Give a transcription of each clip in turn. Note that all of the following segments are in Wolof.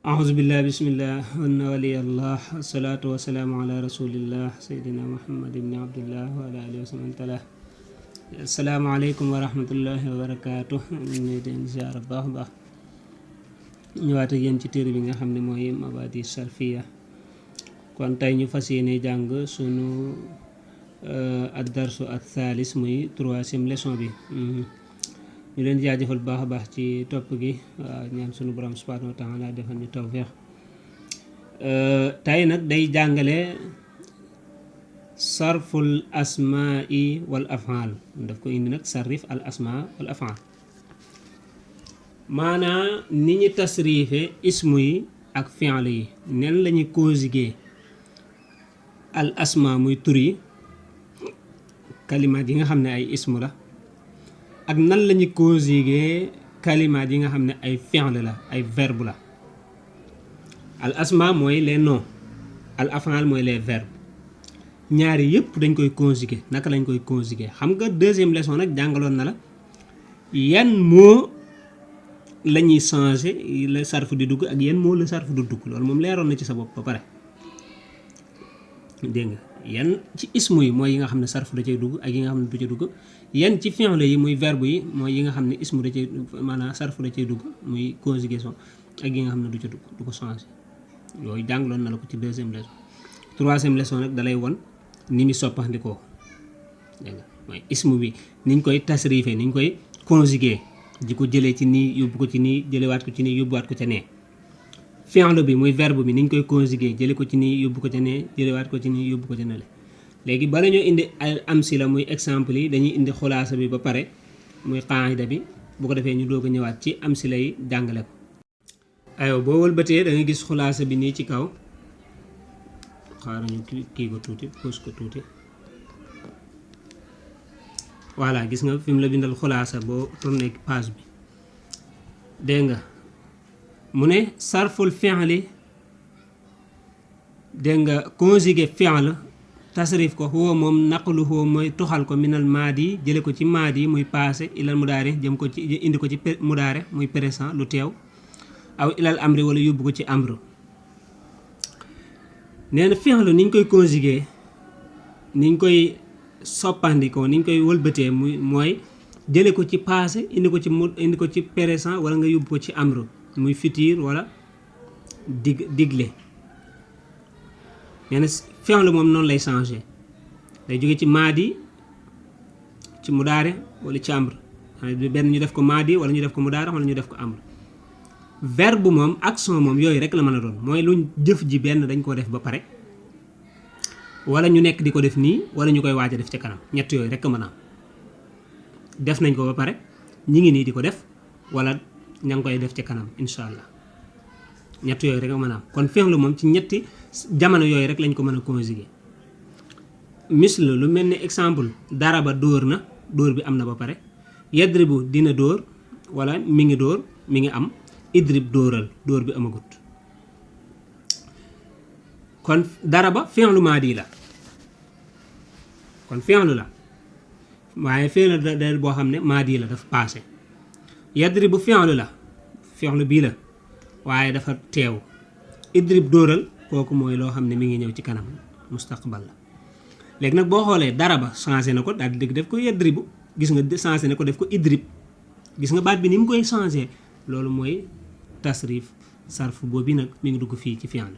أعوذ بالله بسم الله وإن ولي الله والصلاة والسلام على رسول الله سيدنا محمد بن عبد الله وعلى آله وسلم تلاه السلام عليكم ورحمة الله وبركاته ñu leen ziar bu baax a baax ñëwaat ak yéen ci téere bi nga xam ne mooy Mabadi Sarfiya kon tey ñu fas yéene jàng sunu ad-darsu ath-thalis muy troisième leçon bi ñu leen jaajëfal bu baax a baax ci topp gi waaw ñaan sunu borom subhanahu wa taala defal ñu tawfiq tey nag day jàngale sarful asmaai wal af'al daf ko indi nag sarrif al asmaa wal af'al maanaa ni ñu tasrife ismu yi ak fi'l yi nen lañuy conjuguer al asmaa muy tur yi kalimaat yi nga xam ne ay ismu la ak nan lañu conjuguer kalimaat yi nga xam ne ay fi'l la ay verbe la al asma mooy les noms al af'al mooy les verbes ñaari yëpp dañ koy conjuguer naka lañ koy conjuguer xam nga deuxième leçon nag jàngaloon na la yan mot la ñuy changer la sarfu di dugg ak yan mot la sarfu du dugg loolu moom leeroon na ci sa bopp ba pare dégg nga yan ci ismu yi mooy yi nga xam ne sarfu da cay dugg ak yi nga xam ne du ca dugg yan ci fi'l yi muy verbe yi mooy yi nga xam ne ismu da cay maanaam sarfu da cay dugg muy conjugation ak yi nga xam ne du ca dugg du ko changer yooyu jàngaloon na la ko ci deuxième leçon troisième leçon nag dalay won ni mu soppandikoo dégg nga mooy ismu bi niñ koy tasrife niñ koy conjuguer di ko jëlee ci nii yóbbu ko ci nii jëlewaat ko ci nii yóbbuwaat ko ca nee fi'l bi muy verbe bi niñ koy conjuguer jële ko ci nii yóbbu ko ca nee jëlewaat ko ci nii yóbbu ko ca nele léegi bala ñoo indi ay amsila muy exemple yi dañuy indi xulaasa bi ba pare muy qaida bi bu ko defee ñu doog a ñëwaat ci amsila yi jàngale ko aywa boo wëlbatee da nga gis xulaasa bi nii ci kaw xaaral ñu kii ko tuuti pose ko tuuti voilà gis nga fi mu la bindal xulaasa boo tourné page bi dégg nga mu ne sarful fi'li dégg nga conjuguer fi'l tasrif ko huwa moom naqluhu mooy tuxal ko minal maadi jële ko ci maadi muy passé ilal mudaari jëm ko ci indi ko ci mudaare muy présent lu teew aw ilal amri wala yóbbu ko ci amru nee na fi'l ni ñu koy conjuguer ni ñu koy soppandikoo ni ñu koy wëlbatee muy mooy jële ko ci passé indi ko ci présent wala nga yóbbu ko ci amru muy futur wala digle nee na fi'l moom noonu lay changer day jóge ci maadi ci mudaare wala ci amr benn ñu def ko maadi wala ñu def ko mudaare wala ñu def ko amr verbe moom action moom yooyu rek la mën a doon mooy luñ jëf ji benn dañ ko def ba pare wala ñu nekk di ko def nii wala ñu koy waaj a def ca kanam ñett yooyu rek mën a am def nañ ko ba pare ñi ngi nii di ko def wala ña ngi koy def ca kanam incha allah ñett yooyu rek mën a am kon fi'l moom ci ñetti jamono yooyu rek lañ ko mën a conjuguer misl lu mel ni exemple daraba dóor na dóor bi am na ba pare yadribu dina dóor wala mi ngi dóor mi ngi am idrib dóoral dóor bi amagut kon daraba fi'lu maadi la kon fi'lu la waaye fi'lu da boo xam ne maadi la dafa passé yadribu fi'lu la fi'lu bii la waaye dafa teew idrib dóoral kooku mooy loo xam ne mi ngi ñëw ci kanam mustaqbal la léegi nag boo xoolee daraba changé na ko daal di def ko yadribu gis nga changé na ko def ko idrib gis nga baat bi ni mu koy changé loolu mooy tasrif sarf boobu nag mi ngi dugg fii ci fi'l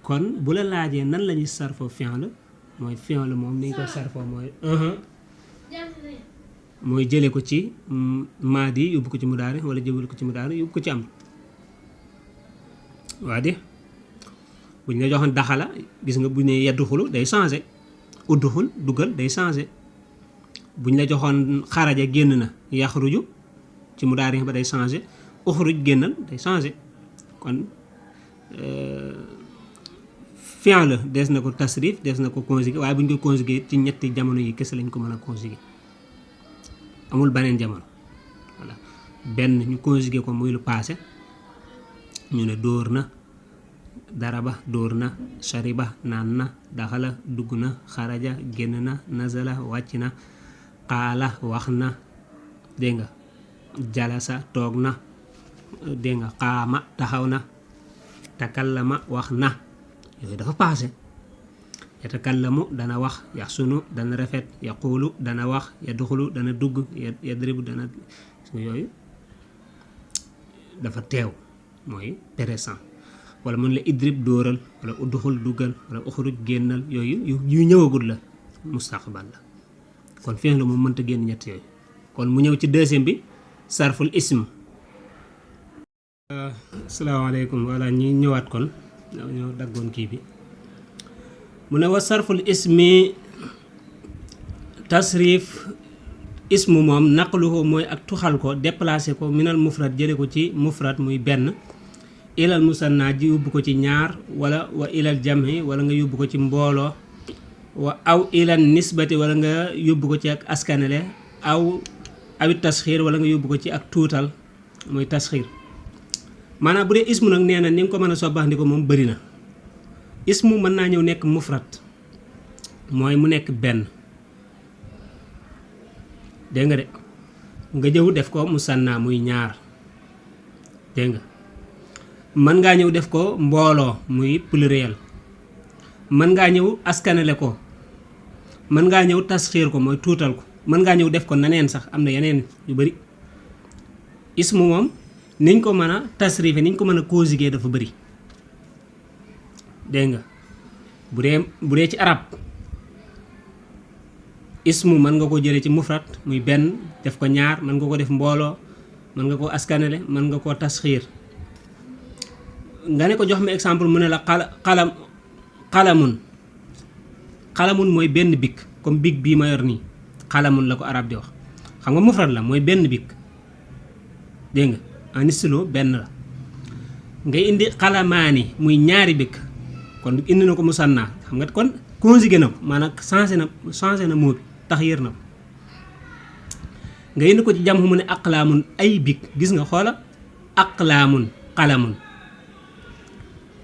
kon bu la laajee nan la ñuy sarfoo fi'l mooy fi'l moom ni ñu koy sarfoo mooy jële ko ci maadi yóbbu ko ci mudaari wala jëbal ko ci mudaari yóbbu ko ci am waa de buñ la joxoon daxala gis nga bu ne yadduxulu day changé udduxul duggal day changé buñ la joxoon xaraja génn na yaxruju ci mudaari ba day changé uxruj génnal day changé kon fi'l des na ko tasrif des na ko conjuguer waaye bu ñu koy conjuguer ci ñetti jamono yi kese lañ ko mën a conjuguer amul beneen jamono voilà benn ñu conjuguer ko muy lu passé ñu ne dóor na daraba dóor na shariba naan na daxala dugg na xaraja génn na nazala wàcc na qaala wax na dégg nga jalasa toog na dégg nga qaama taxaw na, takallama wax na, yooyu dafa passé. Yatakallamu dana wax, yaxsunu dana rafet, yaqulu dana wax, yadxulu dana dugg, yadribu dana, yooyu dafa teew mooy présent. wala mun la idrib dóoral, wala udxul duggal, wala uxruj génnal, yooyu yu ñëwagul la, mustaqbal la. kon fi'l la moom mënta génn ñett yooyu. kon mu ñëw ci deuxième bi sarful ism. asalaamaaleykum wala ñi ñëwaat kon ñoo daggoon kii bi. mu ne wa sarful ismi tasrif ismu moom naqluhu mooy ak tuxal ko déplacé ko minal mufrad jële ko ci mufrad muy benn ilal musanna ji yóbbu ko ci ñaar, wala wa ilal jamhi wala nga yóbbu ko ci mbooloo, wa aw ilal nisbati wala nga yóbbu ko ci ak askanele, awit tasxiir wala nga yóbbu ko ci ak tuutal mooy tasxiir. maanaam bu dee ismu nag nee na ni nga ko mën a sobbaxndiko moom bëri na. ismu mën naa ñëw nekk mufrad mooy mu nekk benn, dégg nga de, nga jëw def ko musanna muy ñaar, dégg nga. mën ngaa ñëw def ko mbooloo muy pluriel, mën ngaa ñëw askanele ko, mën ngaa ñëw tasxiir ko mooy tuutal ko, mën ngaa ñëw def ko naneen sax, am na yeneen yu bari. ismu moom niñ ko mën a tasrife, niñ ko mën a conjuguer dafa bari, dégg nga. bu dee ci arab ismu mën nga ko jëlee ci mufrad muy benn def ko ñaar, mën nga ko def mbooloo, mën nga ko askanele, mën nga koo tasxiir. nga ne ko jox ma exemple mu ne la xalamun mooy benn bik, comme bik bii ma yor nii xalamun la ko arab di wax. xam nga mufrad la mooy benn bik, dégg nga, en stylo benn la. ngay indi xalamaani muy ñaari bik, kon indi na ko musanna, xam nga kon conjugué na ko, maanaam changé na moo bi taxyiir na ko. nga indi ko ci jam mu ne aqlaamun ay bik, gis nga xoola aqlaamun xalamun,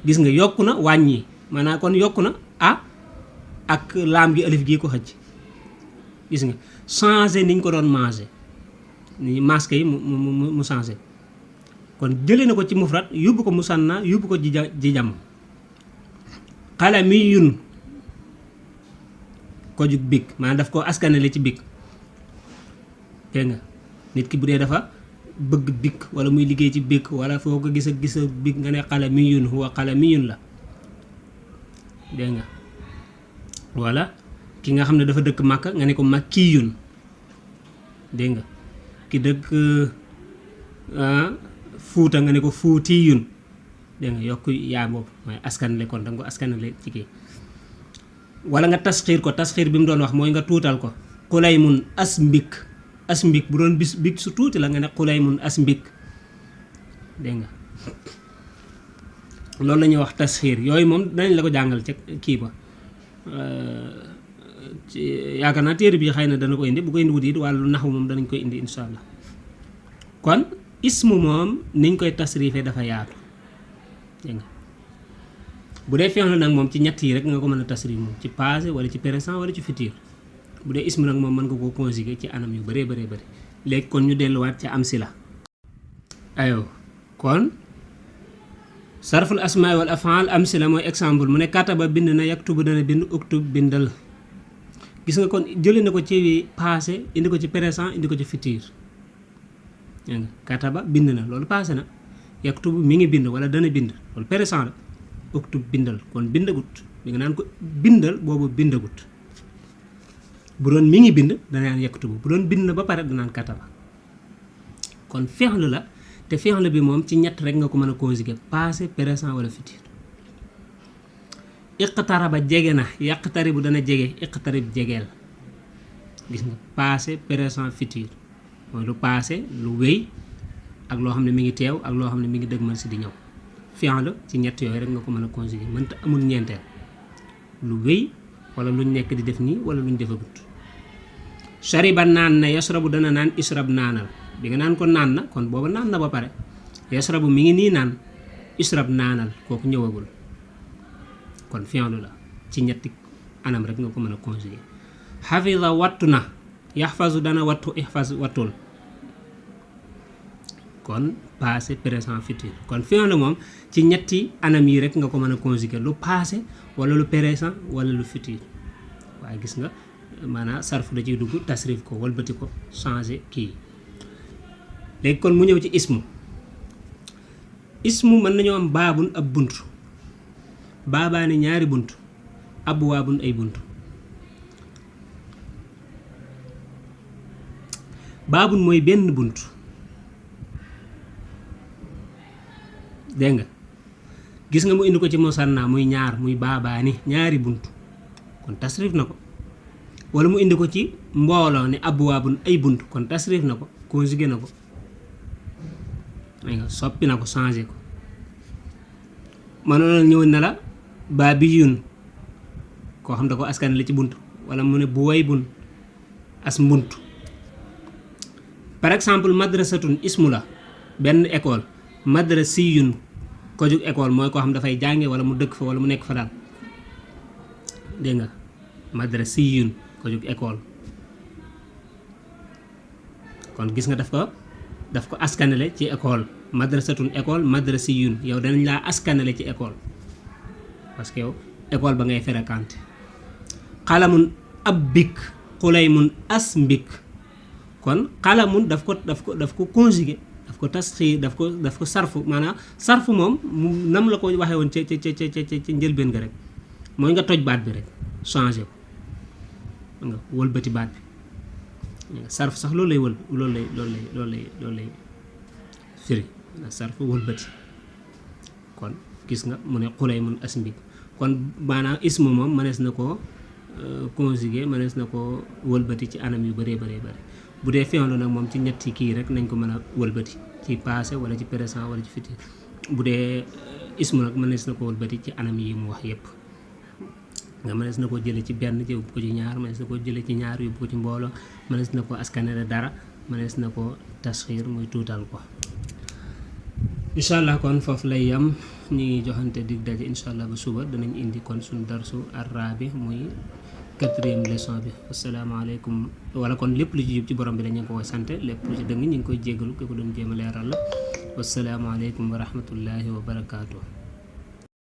gis nga yokku na wàññi, maanaam kon yokku na a ak laam gi alif gii ko xëcc, gis nga changé niñ ko doon mangé ni masque yi mu changé. kon jëlee na ko ci mufrad yóbbu ko musanna yóbbu ko ji jam. xalamiyun ko jug big, maanaam daf ko askanale ci big, dégg nga. nit ki bu dee dafa bëgg big wala muy liggéey ci big, wala foo ko gis a big nga ne xalamiyun huwa xalamiyun la, dégg nga. wala ki nga xam ne dafa dëkk Makka nga ne ko makkiyun, dégg nga. ki dëkk Fuuta nga ne ko fuutiyun, dégg nga. yokk yaa boobu mooy askanale, kon danga ko askanale ci kii. wala nga tasxiir ko, tasxiir bi mu doon wax mooy nga tuutal ko. xulaymun as mbik, as mbik bu doon bis bik su tuuti la nga ne xulaymun as mbik, dégg nga. loolu la ñuy wax tasxiir. yooyu moom danañ la ko jàngal ca kii ba. yaakaar naa téere bi xëy na dana ko indi, bu ko indi wut it wàllu naxu moom danañ koy indi insha allah. kon ismu moom niñ koy tasrife dafa yaatu, dégg nga. bu dee fi'l nag moom ci ñett yi rek nga ko mën a tasrif moom, ci passé wala ci présent wala ci futur. bu dee ismu nag moom mën nga koo conjuguer ci anam yu bëree bëri. léegi kon ñu delluwaat ca amsila. ayo kon sarful asmaa wal afaal amsila mooy exemple. mu ne kataba bind na, yaktubu dana bind, uktub bindal. gis nga kon jëlee na ko ci passé indi ko ci présent indi ko ci futur, dégg nga. kataba bind na, loolu passé na. yaktubu mi ngi bind wala dana bind, loolu présent la. uktub bindal, kon bindagut. bi nga naan ko bindal boobu bindagut. bu doon mi ngi bind dana naan yaktubu, bu doon bind na ba pare danaan kataba. kon fi'l la, te fi'l bi moom ci ñett rek nga ko mën a conjuguer, passé présent wala futur. iqtaraba jege na, yaqtaribu dana jege, iqtarib jegeel. gis nga passé présent futur mooy lu passé lu wéy ak loo xam ne mi ngi teew ak loo xam ne mi ngi dëgmal si di ñëw. fi'l ci ñett yooyu rek nga ko mën a conjuguer, mënta amul ñeenteel. lu wéy wala luñ nekk di def nii wala luñ defagut. shariba naan na, yashrabu dana naan, ishrab naanal. bi nga naan ko naan na, kon booba naan na ba pare. yashrabu mi ngi nii naan, ishrab naanal, kooku ñëwagul. kon fi'l la ci ñetti anam rek nga ko mën a conjuguer. hafiza wattu na, yaxfazu dana wattu, ihfaz wattul. kon passé présent futur kon fi'l moom ci ñetti anam yi rek nga ko mën a conjuguer lu passé wala lu présent wala lu futur waaye gis nga maanaam sarfu da ciy dugg tasrif ko walbati ko changer kii léegi kon mu ñëw ci ismu mën nañoo am baabun ab bunt baabaani ñaari bunt abwaabun ay bunt baabun mooy benn bunt dégg nga gis nga mu indi ko ci musanna muy ñaar muy baabaani ñaari bunt kon tasrif na ko wala mu indi ko ci mbooloo ne abwaabun ay bunt kon tasrif na ko conjugué na ko nga soppi na ko changé ko mënoon na ñëw na la baabiyun koo xam da ko askan la ci bunt wala mu ne buwaybun as mbunt par exemple madrasatun ismu la benn école madrasiyun ko jug école mooy koo xam dafay jànge wala mu dëkk fa wala mu nekk fa daal dégg nga madrasiyun ko jug école kon gis nga daf ko askanale ci école madrasatun école madrasiyun yow danañ laa askanale ci école parce que yow école ba ngay fréquenté xalamun ab bik xulaymun as mbik kon xalamun daf ko conjugué daf ko tasxiir daf ko sarfu maanaam sarfu moom mu nam la ko waxee woon ca njëlbeen nga rek mooy nga toj baat bi rek changé ko nga wëlbati baat bi sarf sax loolu lay firi sarf wëlbati kon gis nga mu ne xulay mun asmbik kon maanaam ismu moom mënees na ko conjugué mënees na ko wëlbati ci anam yu bëree bëri bu dee fi'l nag moom ci ñetti kii rek nañ ko mën a wëlbati ci passé wala ci présent wala ci futur bu dee ismu nag mënees na ko wëlbati ci anam yi mu wax yépp nga mënees na ko jële ci benn yóbbu ko ci ñaar mënees na ko jële ci ñaar yóbbu ko ci mbooloo mënees na ko askanale dara mënees na ko tasxiir muy tuutal ko incha allah kon foofu lay yam ñu ngi joxante dig daje incha allah ba suba danañ indi kon suñu darsu arrabi muy 4e leçon bi asalaamaaleykum wala kon lépp lu ci jub ci borom bi dañu ko koy sant lépp lu ci dëng ñu ngi koy jéggalu ki ko doon jéem a leeral la wasalaamaaleykum wa rahmatullahi wa barakaatu.